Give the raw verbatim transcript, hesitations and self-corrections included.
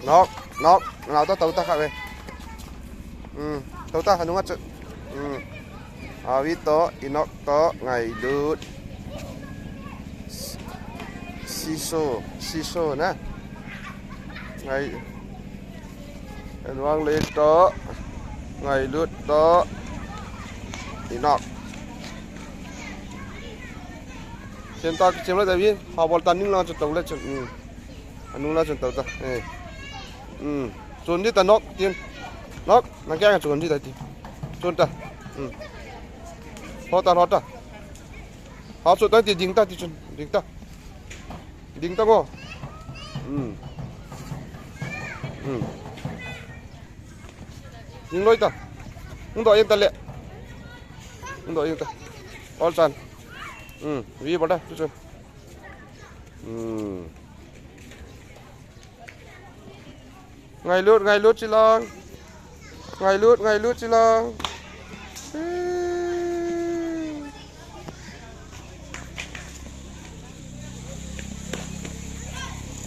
Nok, nok, nau ta, tou ta kha ve. Hmm, tou ta, hanung a chu. Hmm. Avi to, Inok to, Ngailut. Siso, Siso na. Ngai. Enwang le to, Ngailut to, Inok. Chen ta, chen le ta vi, ha bol ta ning lang chu tou le chu. Hmm. Anung la chun tou ta. Eh. Hmm. Chun di ta Nok tin. Nok, nang kya chun di ta ti. Chun ta. Hmm. Ho ta, ho ta. Ha chu ta ti ding ta ti chun. Ding ta. Ding ta ngo. Hmm. Hmm. Ding loi ta. Hung do yen ta le. Hung do yen ta. Ol chan. Hmm. Vi bol ta ti chun. Hmm. Ngailut, Ngailut chilang. Ngailut, Ngailut chilang.